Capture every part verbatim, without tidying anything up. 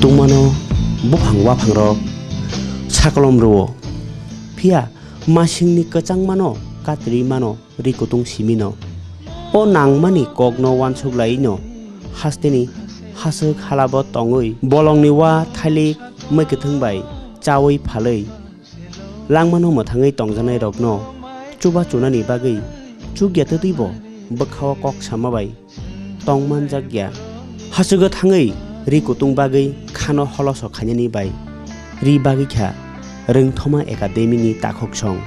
Tungmano buphang waphangrok sakolom rwo, phiya masingni kwchangmano katrwi mano ri kutung simino. O nangmani kokno uansuk laino hasteni haswk halabo tongwi bolongni wa thailik mwkhwtwng bai chawi phalwi langmano mwthangwi tongjaknairokno chuba chunani bagwi chukya twtwibo bwkhao kok sama bai tong manjakya. Hachwgo thangwi ri kutung bagwi khano holoso khainani bai ri bagwi kha Rwngthoma Academy ni takhuk song.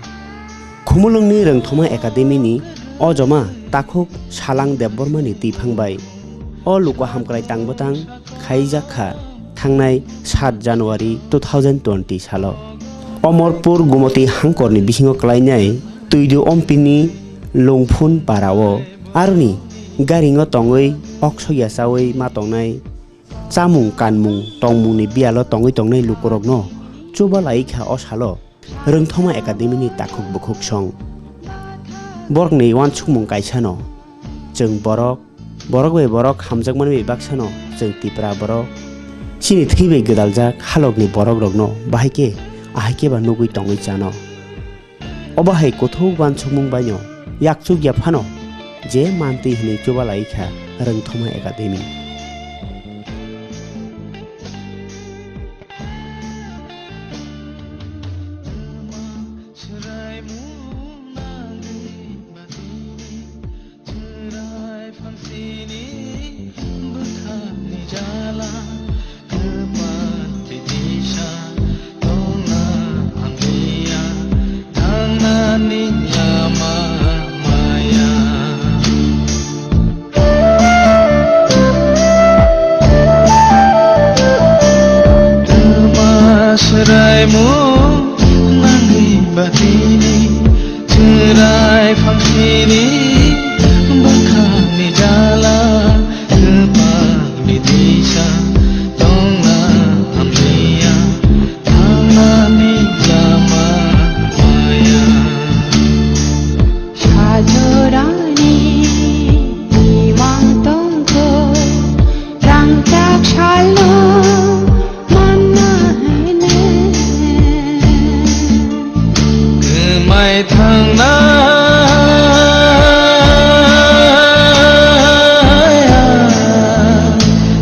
Khumulwngni Rwngthoma Academy ni o joma takhuk Salang Debbarma ni twiphang bai o luku hamkrai tang bwtang khaijak kha thangnai sat January two thousand twenty salo. Omorpur Gumoti hangkorni bisingo klainai Twidu Ompini Lungphun parao aroni garingo tongwi oksok yachawi ma tongnai chamung kanmung tongmungni biyalo tongwi tongnai lukurokno chuba lai kha o salo Rwngthoma Academy ni takhuk bukhuk song. Borokni uansukmung kaisano, chwng borok, borok bai borok hamjakmani bai baksano chwng Tipra borok. Chini thwi bai gwdaljak halokni borokrokno bahai khe ahai khe ba nugwi tongwi chano. Obo hai kuthuk uansukmung baino yakchuk ya phano je mantwi hwnwi chuba lai kha Rwngthoma Academy. Sraimu nangni batini chwrai phangsini bwkhakni jala kwpalni disa tongna hamliya thangnani lama maya. Sajorani imang tongkho rangchak salno manna hene. Kwmai thangnai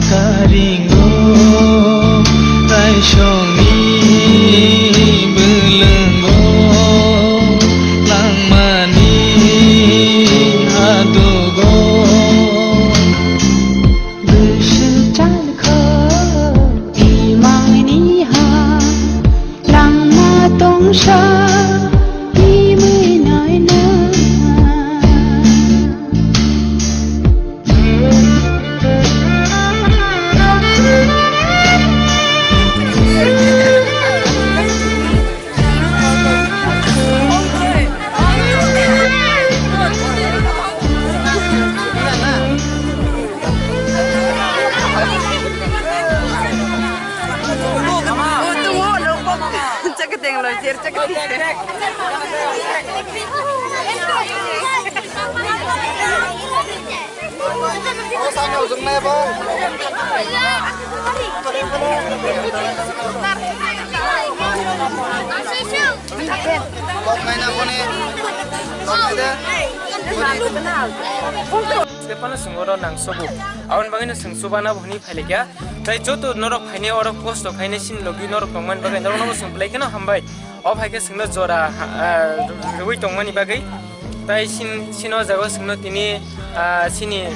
karingo taisongni bwlwngo langmani hadugo. Bwswk chalkho imangni ha langma tongsa imwi naina. Stepano swngoro nang sobo. Aboni bagwino swng chubana bo hwnwi phailikya. Tai joto norok phainai oro kosto khainai sini logi norok tongmani bagwi norokno bo swng belai kheno hambai. O phaikhe swngno jora ha-, ah, rwui tongmani bagwi. Tai sin-, sino jago swngno tini, ah, sini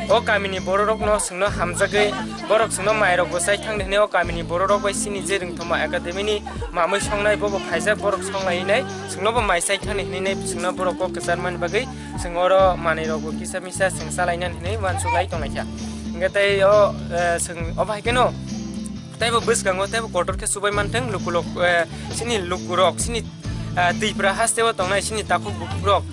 o kamini bororokno swngno hamjagwi borok swngno mairok bo chai thangdi hwnwi o kamini bororok bai sini je Rwngthoma Academy ni mamwi songnai bobo phaijak borok songlaiwi nai swngno bo mai chai thangdi hwnwi nai swngno borok kok kwcharmani bagwi swng oro manwi rok bo kisa misa swng chalainani hwnwi uansuk lai tonglaikha. Hwnkhe tei o, eh, swng o bai kheno teibo bwskango teibo kotor khe chubai manthung lukulok, eh, sini lukurok, sini, eh, Twipra hasteo tongnai sini takhuk bukhuk rok,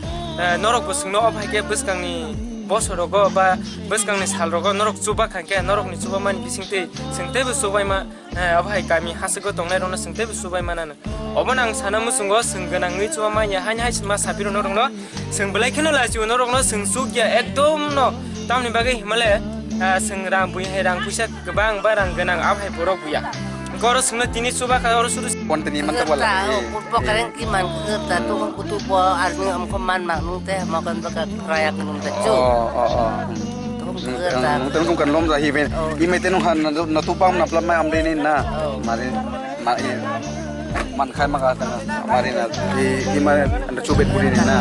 eh, norok bo swngno o bai khe bwskangni bosorogo ba bwskangni salrogo norok chuba kha khe norokni chubamani bisingtwi swng teibo chubaima, eh, o bai kami hasteo tongnairokno swng teibo chubai manano. Obono ang sana muchungo swng gwnangwi chuba manya haini hai sima sapiro norokno swng belai kheno lachio norokno swng chukya ekdom no tamni bagwi himale Ah, chwng rang bui hai rang puisa kwbang ba rang gwnang abo hai borok buya. Hwnkhe oro chwngno tini chuba kha oro sudu. Pon tini man ta wala. Kwrta, o, purbo kareng ki man kwrta, to hwn kutu bo arni omkho man mak nung te, mokan baka raya kunung te chu. Oh, oh, oh. To hwn kwrta. Nung te nung kan lom ja hi ben. Oh. Ime te nung han na tu pam na plam mai am de ni na. Oh. Mari. Ma, i, man khai ma ka ta, mari na, i, i ma, anda chubet buri ni na.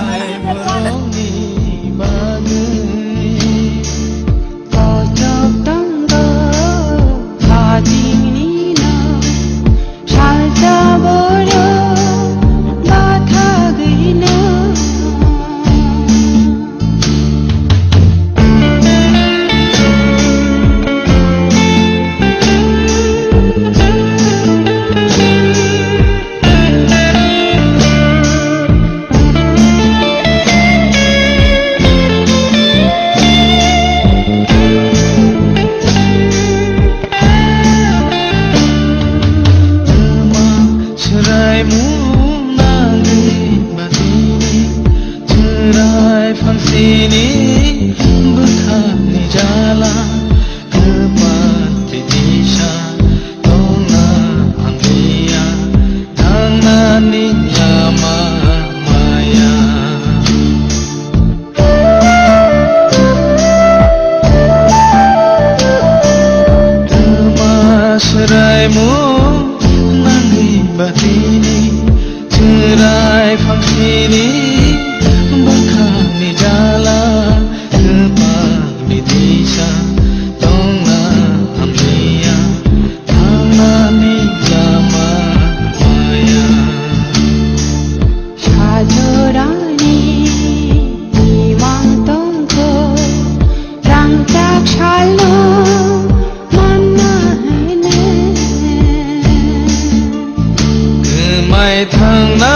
Swraimung nangwi batini chwrai phangsini bwkhakni jala kwpal tei tisa tongna hamliya thangnani lama maya. Twma swraimung nangwi batini chwrai phangsini bwkhakni jala kwpalni tisa tongna hamliya thangnani lama maya. Sajorani imang tongkho, rangchak salno manna hene. Kwmai thangna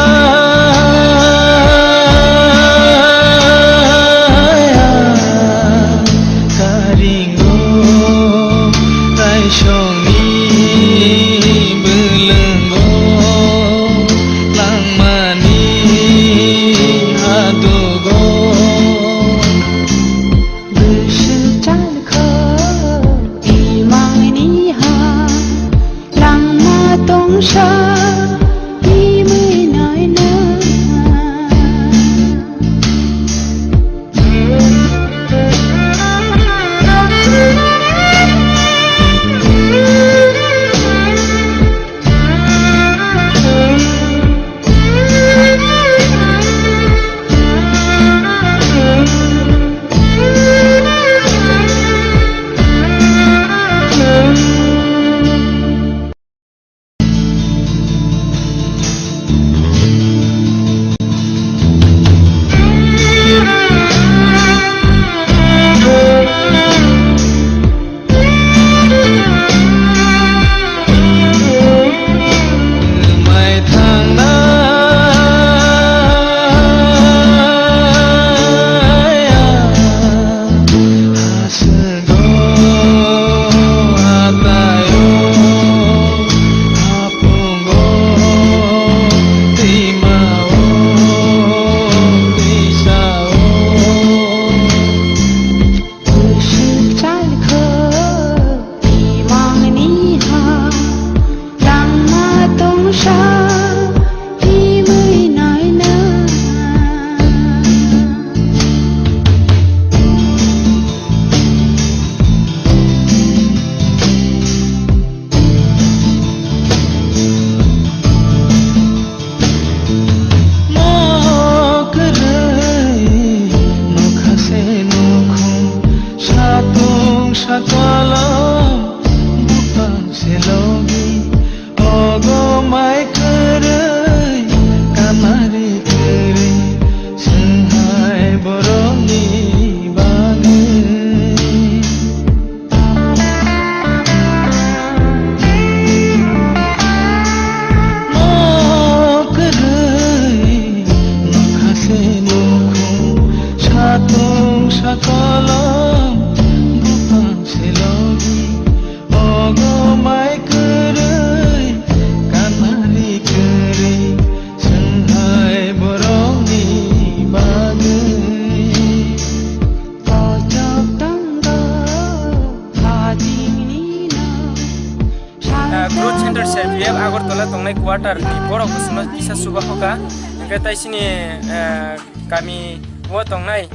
Quarter ni borok bo chwngno kisa chuba hoka. Hwnkhe tai chini, eh, kami o tongnai,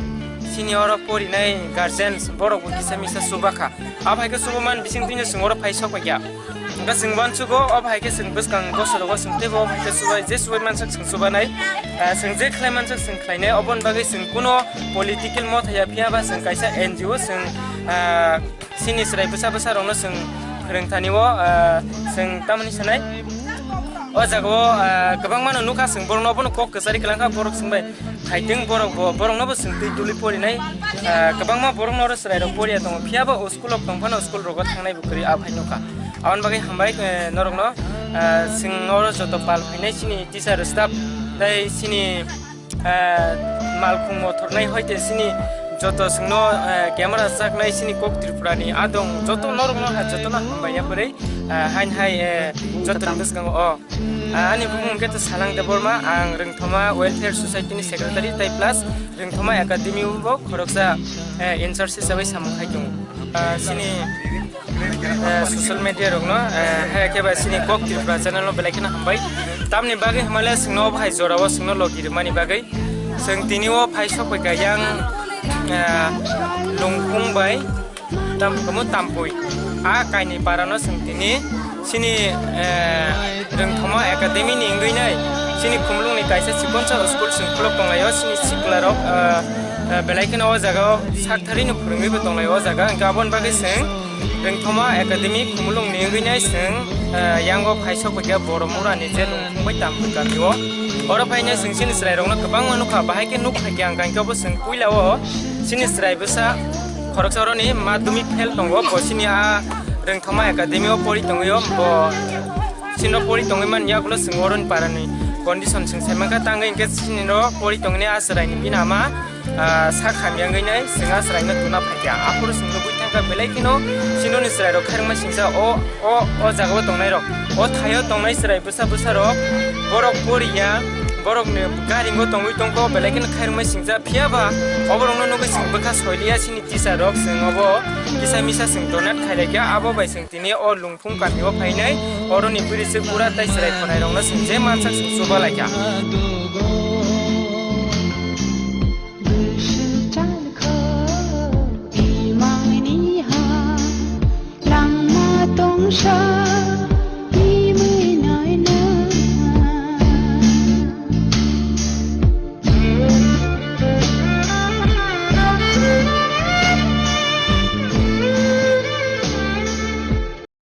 chini oro porinai guardians borok bo kisa misa chuba kha. Abo hai khe chuba man bising twino chwng oro phai sok paikha. Hwnkhe chwng uansugo, obo hai khe chwng bwskang bosorogo chwng teibo obo hai khe chubai, je chubai mansak chwng chubanai, eh, chwng je khlai mansak chwng khlainai. Oboni bagwi chwng kuno political motha ya, phiya ba chwng kaisa N G O, chwng, ah, chini chwrai bwsa bwsa rokno chwng phwrwng thani o, ah, chwng tamoni sanai. O jaga o, ah, kwbangma no nukha chwng borokno, obono kok kwchari kwlangkha borok chwng bai. Haiteng borok bo, borokno bo chwng twi tuli porinai, ah, kwbangma borokno oro chwrai rok poria tongo, phiya ba o school o tong phano school rogo thangnai bo kwrwi, a phai nukha. Aboni bagwi hambai, eh, norokno, ah, chwng oro joto pal phainai chini teacher staff tei chini, eh, malkhung mothornai hoite chini joto chwngno, eh, camera chaknai chini kok Tripura ni adong joto norokno ha jotono hambai ya kwrwi, eh, hain hai, eh, joto ni bwskango o. Ah, ani bumung khe to Salang Debbarma, ang Rwngthoma Welfare Society ni secretary tei plus Rwngthoma Academy o bo khoroksa, eh, in charge hisabai samung khai tongo. Ah, chini, eh, social media rokno, eh, hai khe ba chini Kok Tripura channel no belai kheno hambai. Tamni bagwi hwnmale chwngno obo hai jorao chwngno logi rwmani bagwi. Chwng tini o phai sok bai kha yang, eh, Lungphung bai. Tam-, omo Tampui. A kaini parano chwng tini chini, eh, Rwngthoma Academy ni wngwi nai chini Khumulwng ni kaisa chikonsa school chwng khulok tonglaio, chini sikla rok, eh, eh, belai kheno o jaga o sak thari no phwrwngwi bo tonglaio o jaga. Hwnkhe aboni bagwi chwng Rwngthoma Academy Khumulwng ni wngwi nai chwng, eh, yango phai sok bai khe Boromura ni je Lungphung bai Tampui kami o. Oro phai nai chwng chini chwrai rokno kwbangma nukha, bahai khe nuk phai khe ang kangkhe obo chwng puila o chini chwrai bwsa. Khoroksa oroni madhyamik fail tongo, bo chini a Rwngthoma Academy o pori tongwi o, bo chini pori tongwi man yagulo chwng oroni parani condition chwng sai mankha, tangwi hwnkhe chini no pori tongni a chwraini bini ama, ah, sak hamya wngwi nai chwng a chwraino tuna phaikha. Aphuru chwng nugwi thangkha belai kheno chini chwrai rok khairokma singsa o, o, o jaga o tongnai rok, o thaio tongnai chwrai bwsa bwsa rok, borok poriya, borok ni garingo tongwi tongkho, belai kheno khairokma singsa. Phiya ba oborokno nugwi chwng bwkha soiliya chini teacher rok, chwng obo kisa misa chwng donate khailai kha, abo bai chwng tini o Lungphung kami o phainai, oroni bwrwi se pura tai chwrai khonai rokno chwng je mansak chwng chuba lai kha. Langma tongsa